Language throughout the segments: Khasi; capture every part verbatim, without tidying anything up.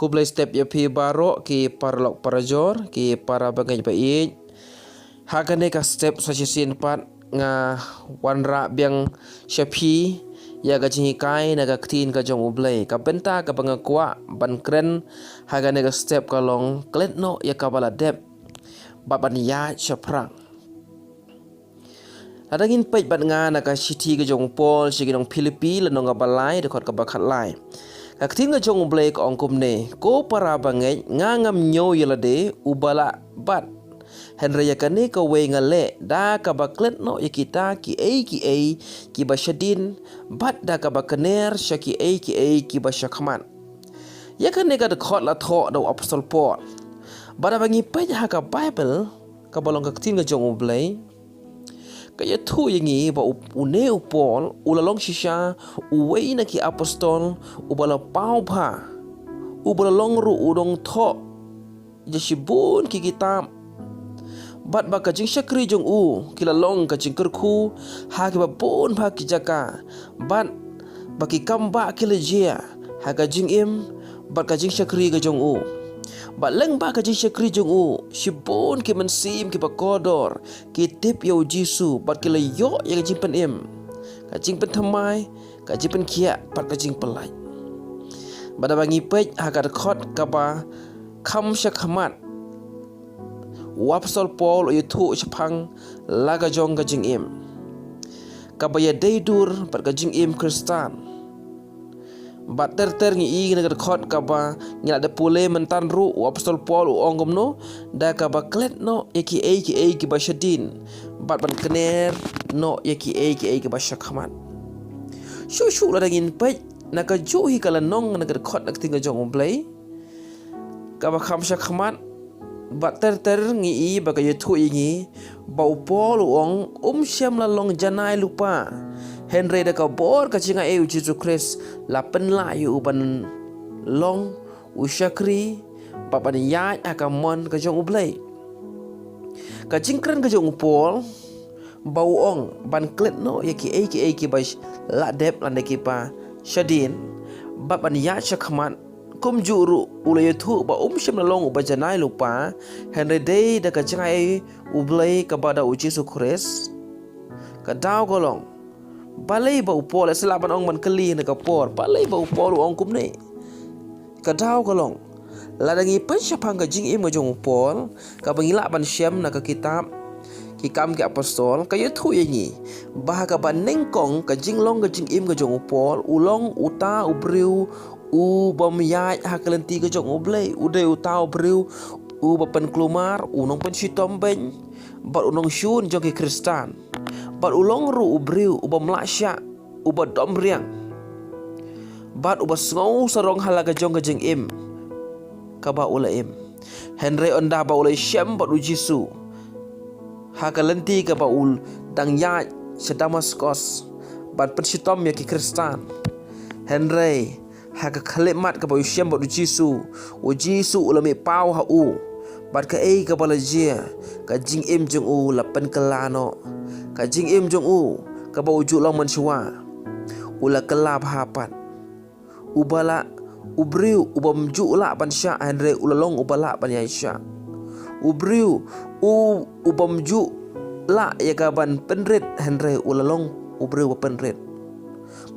Khublei step ïa phi baroh ki paralok parajor, ki para bangeit ba ïeit. Ha kane ka step sa shisien pat nga wanrah biang sha phi ïa ka jinghikai na ka ktien ka jong U Blei. Ka bynta kaba nga kwah ban kren ha kane ka step ka long klet noh ïa kaba la dep bad ban ïaid shaphrang. Lada ngin peit bad nga na ka shithi ka jong u Paul sha ki nong Philippi, lynnong kaba lai, dkhot kaba khatlai. Ka ktien ka jong U Blei ka ong kumne, ko para bangeit, nga ngam ñiew ïa lade uba la bat. Hynrei ïa kane kawei nga leh, da kaba klet noh ïa kita kiei kiei kiba shadien, bad da kaba kner sha kiei kiei kiba shakhmat. Ïa kane ka dkhot la thoh da u apostol Paul. Bad haba ngi peit ha ka Baibl, kaba long ka ktien ka jong U Blei, ka ïathuh ïa ngi ba u, une u Paul u la long shisha uwei na ki apostol uba la paw bha, uba la long ruh u nongthoh ïa shibun ki kitab. Bad ba ka jingshakri jong u ki la long ka jingkyrkhu ha kiba bun bha ki jaka, bad ba ki kam ba ki la jia ha ka jingim bad ka jingshakri ka jong u. Bad lyngba ka jingshakri jong u, shibun ki mynsiem kiba kordor ki tip ïa U Jisu bad ki la ïoh ïa ka jingpynim, ka jingpynthymmai, ka jingpynkhiah bad ka jingpyllait. Bad haba ngi peit ha ka dkhot kaba kham shakhmat, u apostol Paul u ïathuh shaphang la ka jong ka jingim kaba ïadei dur bad ka jingim Khristan. Bad ter ter ngi i na ka dkhot kaba ngi la dep pule mynta ruh, u apostol Paul u ong kumno, da kaba klet noh ïa kiei kiei kiba shadien, bad ban kner noh ïa kiei kiei kiba shakhmat. Shuh shuh lada ngin peit na kajuh hi ka lynnong na ka dkhot na ka ktien ka jong U Blei kaba kham shakhmat, bad ter ter ngi i ba ka ïathuh ïa ngi ba u Paul u ong, um shym la long janai lypa. Hynrei da ka bor ka jingai ei U Jisu Khrist la pynlah ïa u ban long u shakri bad ban ïaid ha ka mon ka jong U Blei. Ka jingkren ka jong u Paul ba u ong ban klet noh ïa kiei kiei kiba sh-, la dep lane kiba shadien, bad ban ïaid shakhmat. Kumjuh ruh u la ïathuh ba um shym la long uba janai lypa, hynrei dei da ka jingai U Blei kaba da U Jisu Khrist. Ka daw ka long, balei ba u Paul, eh, sa lah ban ong ban kylli na ka por, balei ba u Paul u ong kumne? Ka daw ka long, lada ngi peit shaphang ka jingim ka jong u Paul, kaba ngi lah ban shem na ka kitab Ki Kam ki Apostol, ka ïathuh ïa ngi ba ha kaba nyngkong ka jinglong ka jingim ka jong u Paul, u long uta u briew u bym ïaid ha ka lynti ka jong U Blei, u dei uta u briew uba pynkulmar, u nongpynshitom beiñ, bad u nongshun jong ki Khristan. Bad u long ruh u briew u bym lah shah, uba dom riang, bad uba sngew sarong ha la ka jong ka jingim kaba u la im. Hynrei ynda ba u la shem bad U Jisu ha ka lynti kaba u dang ïaid sha Damaskos ban pynshitom ïa ki Khristan, hynrei ha ka khyllipmat kaba u shem bad U Jisu, U Jisu u la mih paw ha u. Bad kaei kaba la jia, ka jingim jong u la pynkylla noh. Ka jingim jong u kaba u ju long mynshuwa, u la kylla bha pat. Uba lah, u briew u bym ju lah ban shah, hynrei u la long uba lah ban ïaishah. U briew u, u bym ju lah ïa ka ban pynrit, hynrei u la long u briew ba pynrit.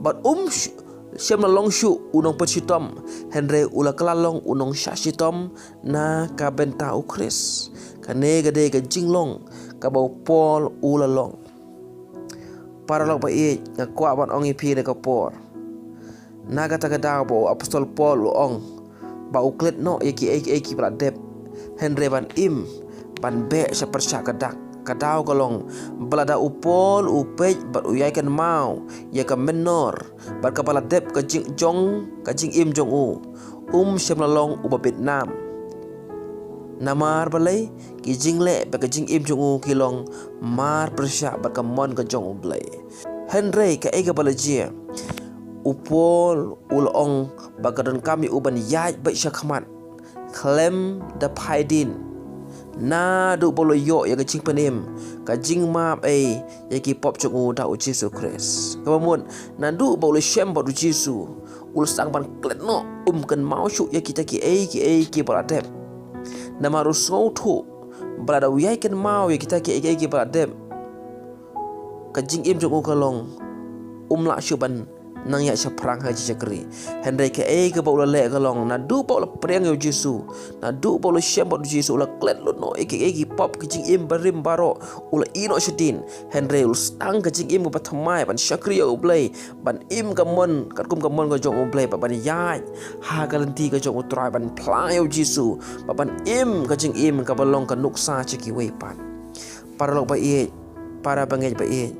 Bad um sh-, shym la long shuh u nongpynshitom, hynrei u la kylla long u nongshah shitom na ka bynta U Khrist. Kane ka dei ka jinglong kaba u Paul u la long. Paralok ba ïeit, nga kwah ban ong ïa phi na ka por, na kata ka daw ba u apostol Paul u ong ba u klet noh ïa kiei kiei kiba la dep, hynrei ban im, ban beh sha pyrshah ka dak. Ka daw ka long ba lada u Paul u peit bad u ïai kynmaw ïa ka mynnor bad kaba la dep ka jingjong, ka jingim jong u, um shym la long uba bit nam. Namar balei? Ki jingleh bad ka jingim jong u ki long mar pyrshah bad ka mon ka jong U Blei. Hynrei kaei kaba la jia? U Paul u la ong ba ka donkam ïa u ban ïaid beit shakhmat khlem da phai dien, naduh ba u la ïoh ïa ka jingpynim, ka jingmap ei ïa ki pop jong u da U Jisu Khrist. Kaba mut, naduh ba u la shem bad U Jisu, u la sdang ban klet noh, um kynmaw shuh ïa kita kiei kiei kiba la dep. Namar u sngewthuh ba lada u ïai kynmaw ïa kita kiei kiei kiba la dep, ka jingim jong u ka long um lah shuh ban nang ïaid shaphrang ha ka jingshakri. Hynrei kaei kaba u la leh ka long, naduh ba u la pdiang ïa u Jisu, naduh ba u la shem bad u Jisu, u la klet lut noh ïa kiei kiei ki pop, ki jingim barim baroh, u la ïeh noh shadien. Hynrei u la sdang ka jingim kaba thymmai ban shakri ïa U Blei, ban im ka mon katkum ka mon ka jong U Blei, bad ban ïaid ha ka lynti ka jong U Trai, ban phla ïa u Jisu, bad ban im ka jingim kaba long ka nuksa sha kiwei pat. Paralok ba ïeit, para bangeit ba ïeit,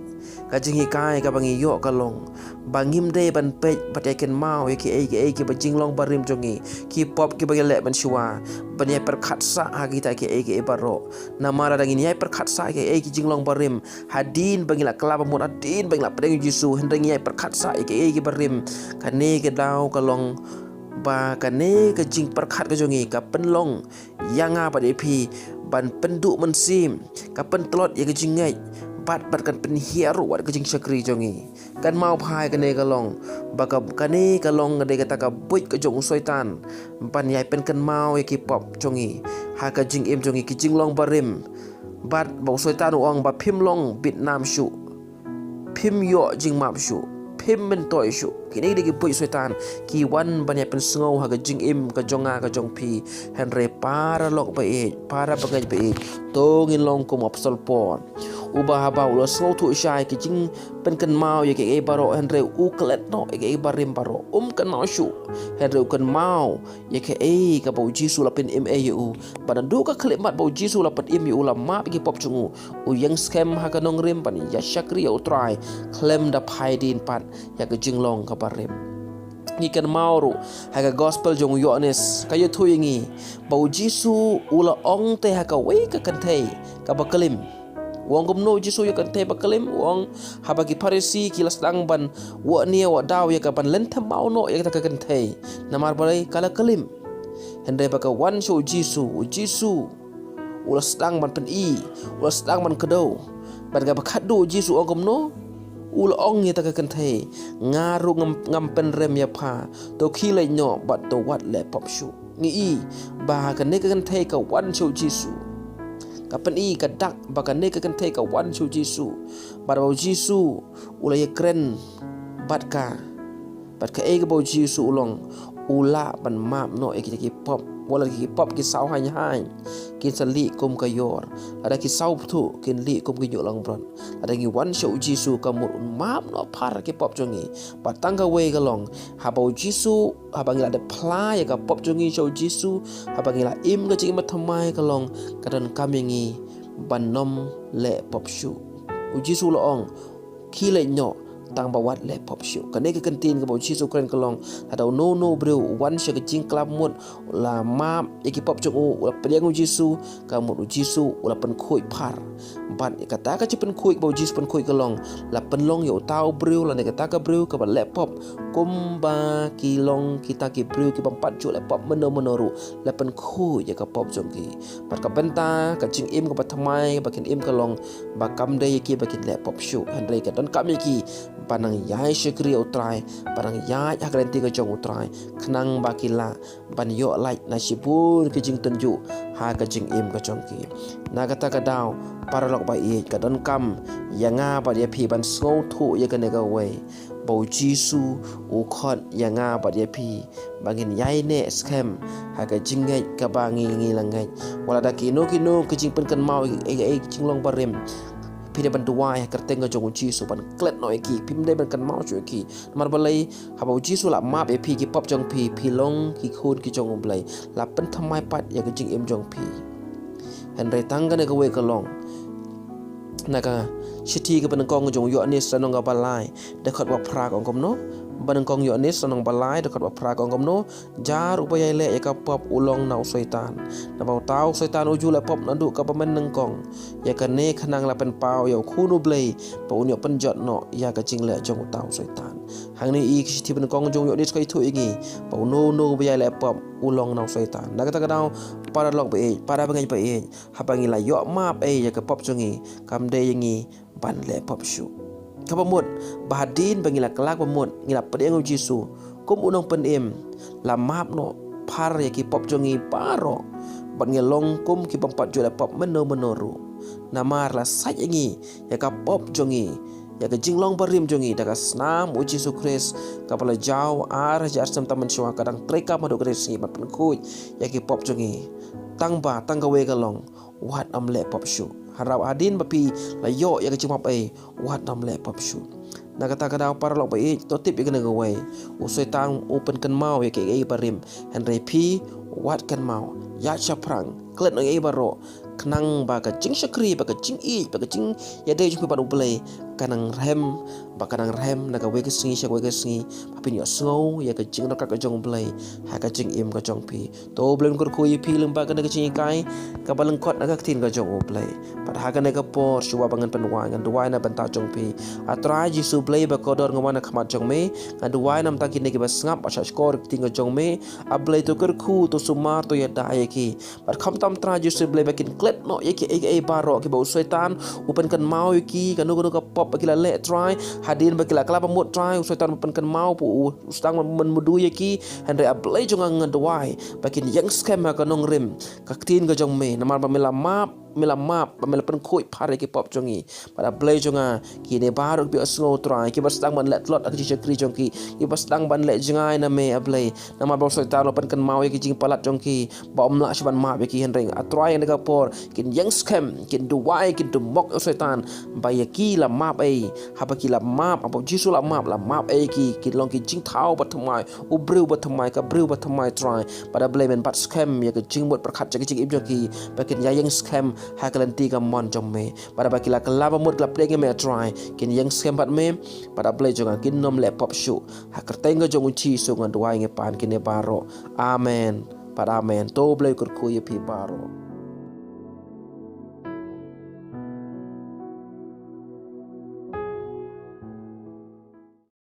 ka jinghikai kaba ngi ïoh ka long ba ngim dei ban peit bad ïai kynmaw ïa kiei kiei kiba jinglong barim jong ngi, ki pop kiba ngi la leh mynshuwa, ban ïai pyrkhat sah ha kita kiei kiei baroh. Namar lada ngin ïai pyrkhat sah ïa kiei ki jinglong barim hadien ba ngi la kylla ba mut, hadien ba ngi la pdiang ïa u Jisu, hynrei ngi ïai pyrkhat sah ïa kiei kiba rim, kane ka daw ka long ba kane ka jingpyrkhat ka jong ngi ka pynlong ïa nga bad ïa phi ban pynduh mynsiem, ka pyntlot ïa ka jingngeit, bad, bad kan pynhiar ruh wat ka jingshakri jong ngi. Kynmaw bha, kane ka long ba ka, kane ka long ka dei kata ka buit ka jong u Soitan ban ïai pynkynmaw ïa ki pop jong ngi ha ka jingim jong ngi, ki jinglong barim. Bad ba u Soitan u ong ba phim long bit nam shuh, phim ïoh jingmap shuh, phim myntoi shuh. Kine ki dei ki buit Soitan, ki wan ban ïai pynsngew ha ka jingim ka jong nga ka jong phi. Hynrei paralok ba ïeit, para bangeit ba ïeit, to ngin long kum u Apostol Paul, uba haba u la sngewthuh shai ki jingpynkynmaw ïa kiei baroh, hynrei u klet noh ïa kiei barim baroh, um kynmaw shuh. Hynrei u kynmaw ïa kaei kaba u Jisu la pynim ei ïa u. Bad naduh ka khyllipmat ba u Jisu la pynim ïa u, la map ïa ki pop jong u, u ïeng skhem ha ka nongrim ban ïa shakri ïa u Trai khlem da phai dien pat ïa ka jinglong kaba rim. Ngi kynmaw ruh ha ka gospel jong u Ïoannis, ka ïathuh ïa ngi ba u Jisu u la ong te ha kawei ka kynthei kaba klim. U ong kumno u Jisu ïa ka kynthei ba klim? U ong, haba ki Pharisi ki la sdang ban wad nia wad daw ïa ka ban lynthem maw noh ïa kata ka kynthei, namar balei, ka la klim. Hynrei ba ka wan sha u Jisu, u Jisu u la sdang ban pyni, u la sdang ban kdew. Bad kaba khatduh u Jisu u ong kumno? U la ong ïa kata ka kynthei, nga ruh ngam, ngam pynrem ïa pha, to khie leit noh bad to wad leh pop shuh. Ngi i ba kane ka kynthei ka wan sha u Jisu, ka pyni, ka dak ba kane ka kynthei ka wan sha u Jisu. Bad ba u Jisu u la ïakren bad ka, bad kaei kaba u Jisu u long, u lah ban map noh ïa kita ki pop. Wat la ki pop ki saw haiñ haiñ, kin sa lieh kum ka ïor. Lada ki saw bthuh, kin lieh kum ki ñiuh langbrot. Lada ngi wan sha u Jisu, ka mut un map noh phar ki pop jong ngi. Bad tang kawei ka long, haba u Jisu, haba ngi la dep phla ïa ka pop jong ngi sha u Jisu, haba ngi la im ka jingim bathymmai, ka long ka donkam ïa ngi ban ym leh pop shuh. U Jisu u la ong, khie leit noh, tang ba wad leh pop shuh. Kane ka kyntien kaba u Jisu u kren ka long, lada uno uno u briew u wan sha ka jingkylla mut, u la map ïa ki pop jong u, u la pdiang u Jisu, ka mut u Jisu u la pynkhuid phar. Bad ïa kata ka jingpynkhuid ba u Jisu pynkhuid ka long, la pynlong ïa uta u briew lane kata ka briew kaba leh pop kumba ki long kita ki briew ki bym pat ju leh pop mynno mynno ruh, la pynkhuid ïa ka pop jong ki. Bad ka bynta ka jingim kaba thymmai ba kin im ka long ba kam dei ïa ki ba kin leh pop shuh, hynrei ka donkam ïa ki ban nang ïai shakri ïa u Trai, ban nang ïaid ha ka lynti ka jong u Trai, khnang ba ki lah ban ïoh lait na shibun ki jingtynjuh ha ka jingim ka jong ki. Na kata ka daw, paralok ba ïeit, ka donkam ïa nga bad ïa phi ban sngewthuh ïa kane kawei, ba u Jisu u khot ïa nga bad ïa phi ba ngin ïai neh skhem ha ka jingngeit kaba ngi, ngi la ngeit. Wat la da kino kino ki jingpynkynmaw, ïa, ïa, ïa ki jinglong barim, phi dei ban duwai ha ka kyrteng ka jong u Jisu ban klet noh ïa ki, phim dei ban kynmaw shuh ïa ki. Namar balei? Haba u Jisu la map ïa phi ki pop jong phi, phi long ki khun ki jong u Blei. La pynthymmai pat ïa ka jingim jong phi. Hynrei tang kane kawei ka long, na ka shithi kaba nyngkong jong u Ïoannis lynnong kaba lai, dkhot ba phra ka ong kumno? Ba nyngkong Ïoannis lynnong ba lai, dkhot ba phra ka ong kumno? Jar uba ïai leh ïa ka pop u long na u Soitan. Naba uta u Soitan u ju leh pop naduh kaba mynnyngkong. Ïa kane khnang la pynpaw ïa u Khun u Blei ba un ïoh pynjot noh ïa ka jingleh jong uta u Soitan. Hangne i ka shithi ba nyngkong jong u Ïoannis ka ïathuh ïa ngi ba uno uno uba ïai leh pop u long na u Soitan. Na kata ka daw, paralok ba ïeit, para bangeit ba ïeit, haba ngi la ïoh map ei ïa ka pop jong ngi, kam dei ïa ngi ban leh pop shuh. Kaba mut, ba hadien ba ngi la kylla ba mut, ngi la pdiang ïa u Jisu, Kum u nongpynim, la map noh phar ïa ki pop jong ngi baroh, bad ngi long kum ki bym pat ju leh pop mynno mynno ruh. Namar la sait ïa ngi ïa ka pop jong ngi, ïa ka jinglong barim jong ngi da ka snam u Jisu Khrist, kaba la jaw ar hajar snem tam mynshuwa, ka dang treikam haduh kane ka sngi ban pynkhuid ïa ki pop jong ngi. Tang ba, tang kawei ka long, wat ym leh pop shuh. Hynrei hadien ba phi la ïoh ïa ka jingmap ei, wat ym leh pop shuh. Na kata ka daw, paralok ba ïeit, to tip ïa kane kawei: u Soitan u pynkynmaw ïa kiei kiei barim. Hynrei phi, wat kynmaw, ïaid shaphrang, klet noh ïa kiei baroh, khnang ba ka jingshakri, ba ka jingïeit, ba ka jingïadei jong phi bad u Blei ka nang rhem, ba ka nang rhem na kawei ka sngi sha kawei ka sngi, ba phin ïohsngew ïa ka jingryngkat ka jong u Blei ha ka jingim ka jong phi. To u Blei un kyrkhu ïa phi lyngba kane ka jinghikai kaba lyngkot na ka ktien ka jong u Blei. Bad ha kane ka por, shuwa ba ngan pynduwai, ngan duwai na bynta jong phi. A Trai Jisu Blei ba kordor, nga wan ha khmat jong me, nga duwai namar kine kiba sngap, ba shahshkor ïa ka ktien ka jong me. A Blei, to kyrkhu, to sumar, to ïada ïa ki. Bad khamtam, Trai Jisu Blei, ba kin klet noh ïa kiei kiei baroh kiba u Soitan u pynkynmaw ïa ki, kano kano ka pop ba ki la leh, Trai. Hadien ba ki la kylla ba mut, Trai, u Soitan u pynkynmaw, u, u sdang ban mudui ïa ki. Hynrei A Blei jong nga, nga duwai ba kin ïeng skhem ha ka nongrim ka ktien ka jong me, namar ba me la map, me la map, ba me la pynkhuid phar ïa ki pop jong ngi. Bad A Blei jong nga, kine baroh kiba ïohsngew, Trai, kiba sdang ban leh tlot ha ka jingshakri jong ki, kiba sdang ban leh jngai na me, A Blei, namar ba u Soitan u pynkynmaw ïa ki jingpalat jong ki, ba ym lah shuh ban map ïa ki. Hynrei A Trai, ha kane ka por kin ïeng skhem, kin duwai, kin duwai ïa u Soitan ba ïa ki la map ei. Haba ki la map, haba u Jisu la map, la map ei ïa ki, kin long ki jingthaw bathymmai, u briew bathymmai, ka briew bathymmai, Trai. Bad A Blei, men bat skhem ïa ka jingmut pyrkhat jong ka jingim jong ki, ba kin ïa ïeng skhem ha ka lynti kamon jong me. Bad haba ki la kylla ba mut, ki la pdiang ïa me, A Trai, kin ïeng skhem bad me. Bad A Blei jong nga, kin ym leh pop shuh. Ha ka kyrteng ka jong u Jisu nga duwai, nga pan kine baroh. Amen. Bad amen. To u Blei u kyrkhu ïa phi baroh.